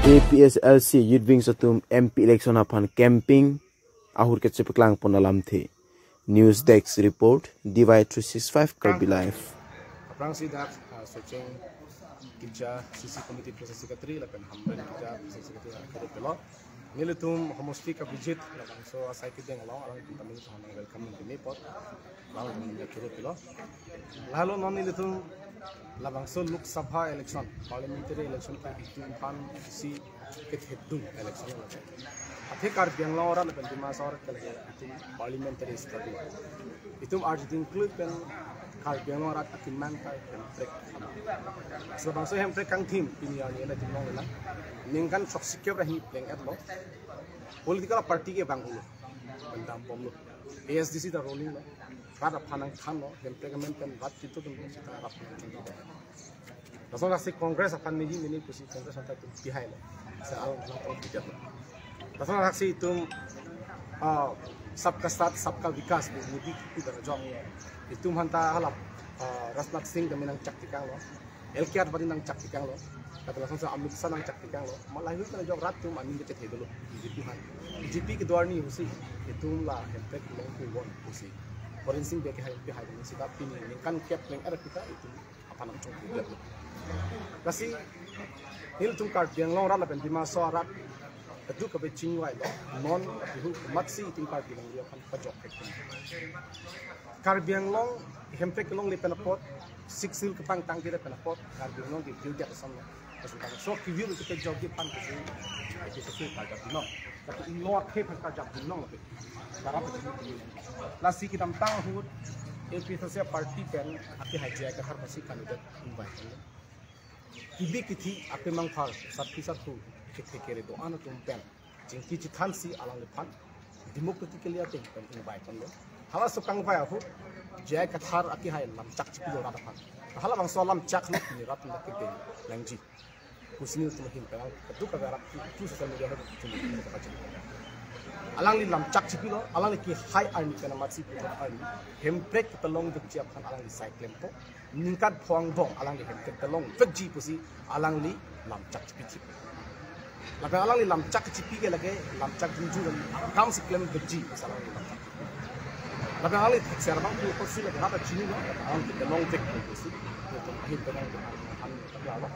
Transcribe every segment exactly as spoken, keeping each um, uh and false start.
A P H L C Youth Wings atum M P election aphan campaign ahur kechepaklang pon alamthe. News Desk Report, D Y three six five Karbi Live. Aphrangsi dak, ah, Socheng Kija C C Committee President Secretary lapen Hamren Kija President Secretary akhari pelo. Nelitum homosti kabijit labangso asai kedeng along alangtum kami tuhan welcome nang kami pot. Alangtum nelitum churu pelo. Lalo non nelitum labangso Lok Sabha election, parliamentary election ke itum aphan isi kethedung election lo. Athe Karbi Anglong arat lapen Dima Hasao arat ke lake itum parliamentary struggle. Itum arjuding klui pen Karbi Anglong arat akimang kai hemprek. Labangso hemprek kangthim pini arni ena itum longlelang. Ningkan sok sikep rahi pleng etlo. Political party ke bang ulo. Pendam bomlo. A S D C ta rolling lo. Rat aphan nangthanlo. Hemprek amen pen rat chito tum sita rat aphan nangthanlo. Lason aksi Congress aphan niji mini pusi Congress aphan ta tum pihailo. Sa al nang pon pijat. Lason aksi itum, ah, sabka saath, sabka vikas, bu Modi ki dana jong. Itum aphan ta halap, ah, Rajnath Singh kami nangchak tikanglo. L K Advani nangchak tikanglo. Kata lason sa Amit Shah nangchak tikanglo. Malah hui kana jong rat atum aning kechet hedolo. B J P aphan. B J P kedo arni pusi. Itum la hemprek long ku won pusi. Horen Sing Bey ke hai pihai pusi ta pini ningkan kep neng er kita itum aphan nangchongpudetlo. Lasi nelitum Karbi Anglong arat lapen Dima Hasao arat adu kabe chingvailo. Non bihu komatsi itum Karbi Anglong aphan pajok hekun. Karbi Anglong hemprek kelongle pen apot, Sixth Schedule kepangtang kire pen apot, Karbi Anglong ke view dia kesamlo. Kasu tang so ki view ke jok di pan kasu, ai ke kasu karjak binong. Tapi ino akhe pan karjak binong lagi. Karena betul. Lasi kedamtang ahut A P H L C party pen ati haji ka har pasi candidate invite. Kibi kithi ati mangthar, sat pi sat thu, kithi kere do-an atum pen. Chingki chithansi alangliphan democratically ateng pen invite ponlo. Halaso kangvai ahut J I Kathar akihai lamchak chipilo rat aphan. Halabangso lamchak lo pini rat na kedeng nangji. Pusi nelitum ahin pen kaduk kave arak tu social media ahut chini kapachini. Alangli lamchak chipilo, alangli kihai arni pen amatsi puthot arni hemprek kelong dukji aphan alangli sai klempo. Ningkan pho angbong alangli hemprek kelong vekji pusi alangli lamchak chipi chipi. Lapen alangli lamchak chipi ke lake lamchak jumju dan akam si klem vekji pusi alangli lamchak chipi. Lapen alangli thekser abang pu pusi lake napa chini lo, alangli kelong vek pusi. Nelitum ahin pen nang han tapi alo.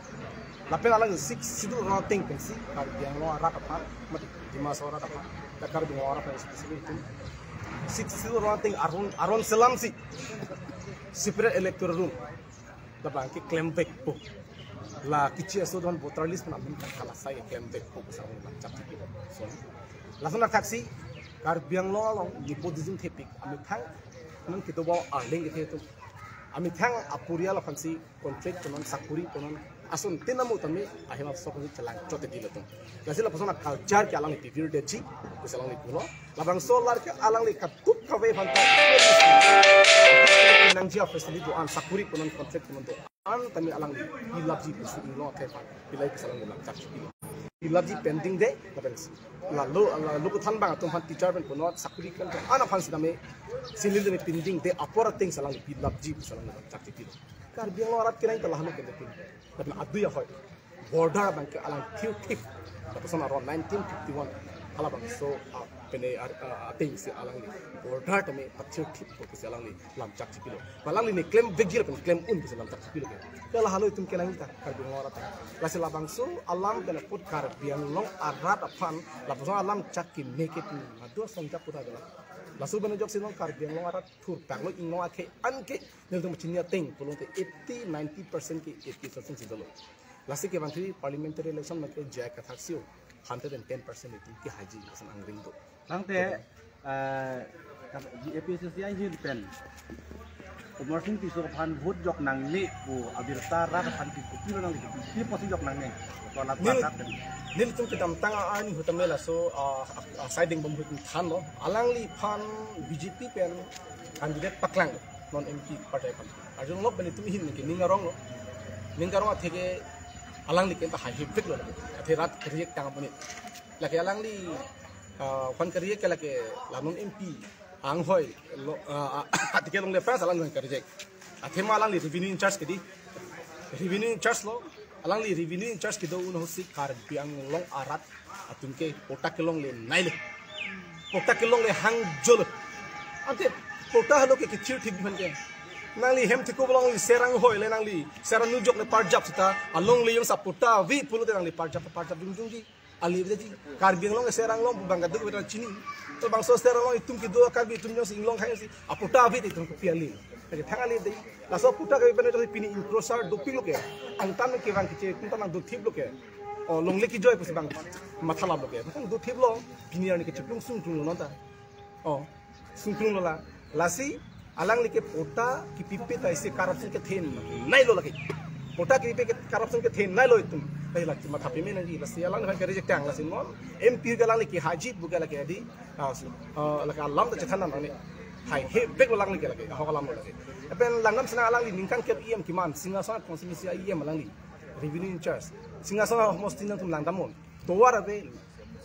Lapen alangli Sixth Schedule roteng pensi Karbi Anglong arat aphan, mati Dima Hasao arat aphan, ta Karbi Anglong arat aphan especially itum Sixth Schedule roteng aron aron selamsi separate electoral roll. Labang ke klem vekpo. La kichi aso don voter list pen amin kan kalasai klem vekpo pusi alangli lamchak chipi. So, lason athaksi Karbi Anglong along nepotism thepik amethang nang kito bo arling kethe atum. Amethang apurial aphansi contract punon sakuri punon ason tinamo tame ahima sok ni chelang chote dilo tum. Lasi lapuson a culture ke alangli pivir detji, pusi alangli pulo. Labangso lar ke alangli kaduk kave aphan ta nangji a facility do-an sakuri punon contract punon do-an tame alangli pilapji pusi inglong akhe aphan pilai pusi alangli lamchak chipilo. Pilapji pending de, lapen si. Lalu, lalu kuthan bang atum aphan teacher pen punon sakuri kan do-an aphan si tame silil tame pending de apor ateng si alangli pilapji pusi alangli lamchak chipilo. Karbi Anglong arat kenang telah ano kende pin. Lapen adui ahoi. Border abang ke alang thiu thip. Lapuson aron nineteen fifty-one. Halabangso, ah, pene ar-, ah, ateng si alangli border tame pathiu thip pusi alangli lamchak chipilo. Alangli ne klem vekji lapen klem un pusi lamchak chipilo ke. Ke lahelo itum kenang ta Karbi Anglong arat. Lasi labangso alam pen apot Karbi Anglong arat aphan lapuson alam chak keme ke tu madu songja puta dela. Laso pen ajoksi non Karbi Anglong arat thur paklo inglong akhe an ke nelitum chini ateng pulote eighty ninety percent ke eighty percent si dolo. Lasi ke bangthi parliamentary election make J I Kathar si-o hundred and ten percent itum ke haji lason angring do. Tangte, eh, A P H L C ahin pen Amarsing Tisso aphan vote jok nangne pu abirta rat aphan ke kopi lo nangli, kopi apotsi jok nangne. Ko alat Nil, batak pen. Nelitum kedamtang arni ahut tame laso, ah, ah, ah, siding bom ahut thanlo. Alangliphan B J P pen candidate paklang non M P party aphan. Arjulong pen itum ahin ke ning aronglo. Ning arong athe ke alangli ke ta hai hepik lo. Athe rat reject tang apuni. Lake alangli, ah, aphan ke reject ke lake la non M P anghoi lo, ah, ah, athe ke longle first alangli ke reject. Athema alangli revenue in charge ke di. Revenue in charge lo. Alangli revenue in-charge kedo un ahutsi Karbi Anglong arat atum ke patta kelongle nailo. Patta kelongle hangjolo. Ante patta halo ke kechir thip biphan ke. Nangli hem thiko bolong li serang hoi le nangli serang nujok le parjap seta alongle jongsi patta ave pulote nangli parjap parjap dungjungji. Ali beda ji. Karbi Anglong ke serang long bang kaduk beda chini. To bangso serang long itum kedo Karbi itum jongsi inglong khai si apatta ave itum kopi ali. Lake thang ali dei. Laso patta ke pen jongsi pini encroacher dopiklo ke. Angtan ke vang kiche kunta nang dothiplo ke. O longle kejoi pusi bang mathalaplo ke. Bang dothiplo pini arni ke chiplung sungklunglo nonta. O sungklunglo la. Lasi alangli ke patta kepipe ta isi corruption kethe nailo lake. Patta kepipe ke corruption kethe nailo itum. Lasi lake matha peme nangji lasi alangli ke reject tang lasi non M P ke alangli kehaiji pu ke lake di. Ah, so, ah, lake alam ta chethan nang ni. Hai he bek alangli ke lake. Ahok alam lake. Lapen langdam sena alangli ningkan ke E M keman Singhason constituency E M alangli. Revenue in-charge. Singhason homosti nangtum langdam non. Tovar ave,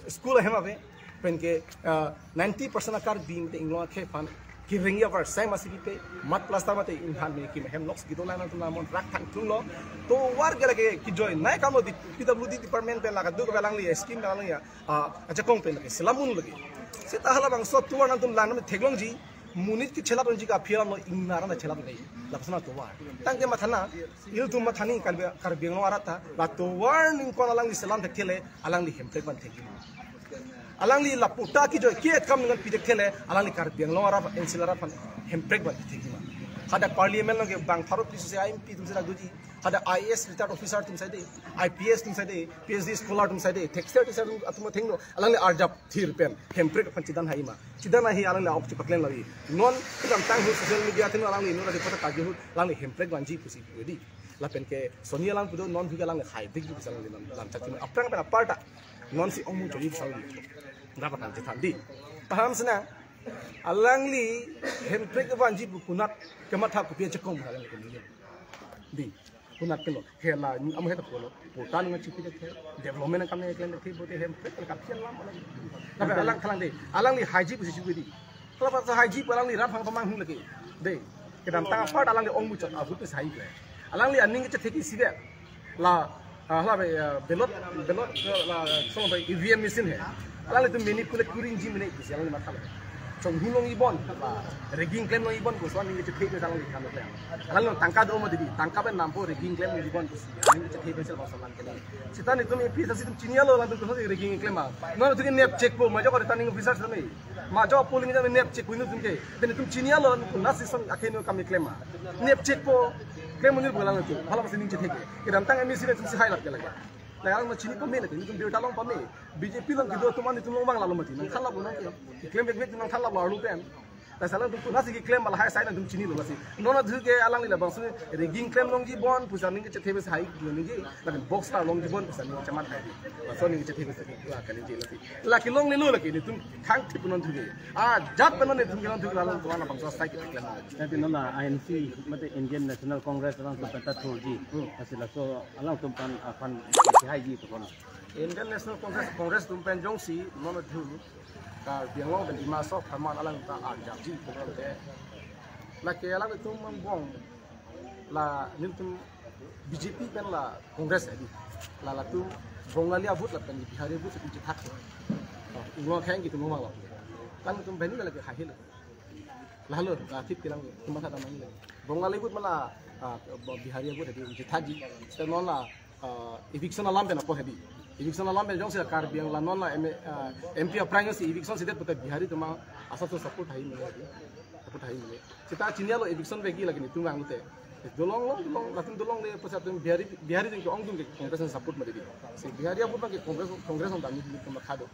school ahem ave, pen ke, ah, ninety percent a-Karbi mate inglong akhei aphan kerengji avarsai masi pipe, mud plaster mate inhan me kim ahem nok si kedo lang nangtum lamon rak thang thunglo. Tovar ke lake kejoi nai kamlo di P W D department pen lake duk alangli scheme alangli ya, ah, ajakong pen lake selam un lake. Seta halabangso tovar nangtum lang nang theklongji, monit kechelap unji ka aphi alam lo ingnar na chelap lake. Lapuson tovar. Tangte mathana, ilitum mathani Karbi, Karbi Anglong arat ta, la tovar ningkon alangli selam thekthe le, alangli hemprek van thekji. Alangli la patta kejoi ke kam ningkan pi thekthe le, alangli Karbi Anglong arat, N C L arat aphan hemprek van thekji ma. Hadak parliament along ke bang pharo piso se M P atum si dak doji. Hadak I A S retired officer atum saide, I P S atum saide, P H D scholar atum saide, textile teacher atum, atum thengno, alangli arjap thir pen, hemprek aphan chedan hai ma. Chedan hai alangli ok chepaklang lavi. Non kedamtang ahut social media athengno alangli non adi kota kaji ahut, alangli hemprek vanji pusi pu di. Lapen ke Sonia alang pudo non juga alangli hai dik bisa alangli lam, lam chachim. Aphrang pen aparta. Non si ongmu chori bisa alangli. Dapat nanti than di. Paham sena? Alangli hemprek vanji pu konat kematha kopi ajakong bisa alangli kemini. Di. Konat kelo. Hela, amu heta kelo. Patta nang chipi de ke. Development nang kam ne klem de ke bote hemprek kapsian lam alangli. Tapi alang kalang de. Alangli haiji pusi juga di. Kalau pas haiji pu alangli ram phang pamang hung lagi. De. Kedamtang apart alangli ongmu chot abut ke sai ke. Alangli aning kechethe ke sibe. La, ah, la be, ah, ballot, ballot, ah, la, so be E V M machine he. Alanglitum manipulate kuri unji mene pusi alangli matha lo. Chonghu longji bon, la, rigging klem longji bon pusi aning kechethe ke alangli kam klem. Alangli tangka do ma didi, tangka pen nampo rigging klem longji bon pusi aning kechethe ke sel bangso lang kene. Seta netum A P H L C atum chinilo alangtum rigging klem ma. Non atum nep check po, majok returning officer atum. Majok polling jam nep check po netum ke. Pen netum chinilo, nasi son akheno kam klem ma. Nep check po, klem unji bolang netum. Hala masi ning chethe ke. Kedamtang M A C netum si hai lap ke lage. Lalu ma chini pame lage, netum birta long pame. B J P along kedo atum netum long bang lalo mati. Nangthan lap nang ke. Klem bek bek nangthan lap lalu pen. Laso alangtum nasi keklem lahai sai nangtum chinilo lasi. Non atum ke alangli labangso rigging klem longji bon pusi aning kechethe bes hai ningje. Lapen box la longji bon pusi aning chemat hai. Laso aning kechethe bes la kaningje lasi. La kelonglelo lake netum thang thip non thuke. Ah, jat pen non netum kelong thuke alangtum labangso sai keklem. Tapi non la I N C mate Indian National Congress alangtum penta thurji. Hmm. Lasi laso alangtum aphan, aphan haiji to kon. Indian National Congress, Congress atum pen jongsi non atum Karbi Anglong pen Dima Hasao apharman alangtum arjapji program ke. Lake alangtum angbong la netum B J P pen la Congress hedi. La latum Bongali a-vote lapen Bihari a-vote si chethak. Inglong akhei atum angbong la. Alangtum beni lake hahil. Lahelo, la thip kelang, teman kata mani lagi. Bongali a-vote ma la, ah, Bihari a-vote hedi chethakji. Seta non la, ah, eviction alam pen apot hedi. Eviction alam pen jongsi Karbi Anglong non la M A, ah, M P aphrang si eviction si det puta Bihari atum asap so support hai mene hedi. Support hai mene. Seta chinilo eviction vekji lake netum vanglote. Dolong long, dolong, latum dolongle pusi atum Bihari, Bihari atum ke-ong atum ke Congress support ma didi. Si Bihari a-vote ke Congress, Congress ong dami atum khado.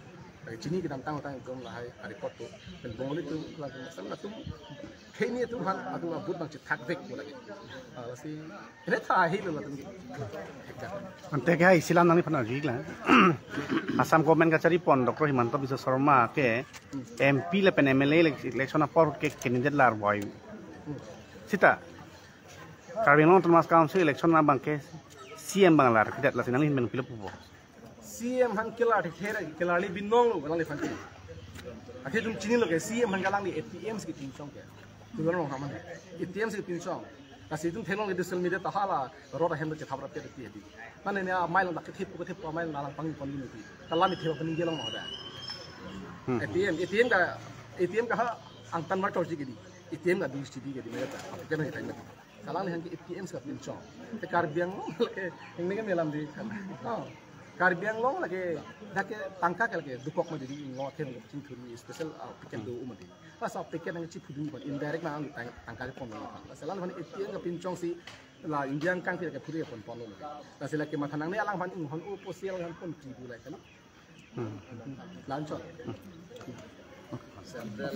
Lake chini kedamtang tang atum lahai a-record to. Pen Bongali atum lake latum kheni atum aphan atum a-vote abang chethak vek mo lake. Ah, lasi ini tha ahi lo latum. Ante ke hai isi alam nangliphan arju iklang. Assam government kachari pon Doctor Himanta Biswa Sarma ke M P lapen M L A elec-, election apor ke candidate lar boy. Seta Karbi Anglong Autonomous Council election abang ke C M abang lar kidat lasi nangli men pilep pupo. C M aphan kelar thekthe, kelarli binong lo alangliphan ke. Akhei atum chinilo ke C M aphan ke alangli A T M si kepinchong ke. Tulang long haman. A T M si kepinchong. Lasi itum theklong ke digital media ta hala road ahem ta chethap rap ke ti di. Mane ne amei along dak kethip kethip amei along nangpangponji ti. Kalam ithip aphan ningje long mo da. Hmm. A T M, A T M ka, A T M ka ha angtan mar torji ke di. A T M ka duis di ke di mane ta. Kena kita ingat. Kalang ni hang ke A T M sa pinchong. Te Karbi Anglong ke hang ne ke melam di kan. Oh. Karbi Anglong lake dak ke tangka ke lake dukok ma di di ngo ken chingthuri special, ah, piken do ma di. Pas application nangchipudun pon indirect nang tang tangka ke pon nang. Pas la pon A T M kapinchongsi la India angkang ke puri pon pon lo. Lasi lake matha nangne alang phan inghon o posi alang pon pri bulai kan. Hmm. Lanchot. Central.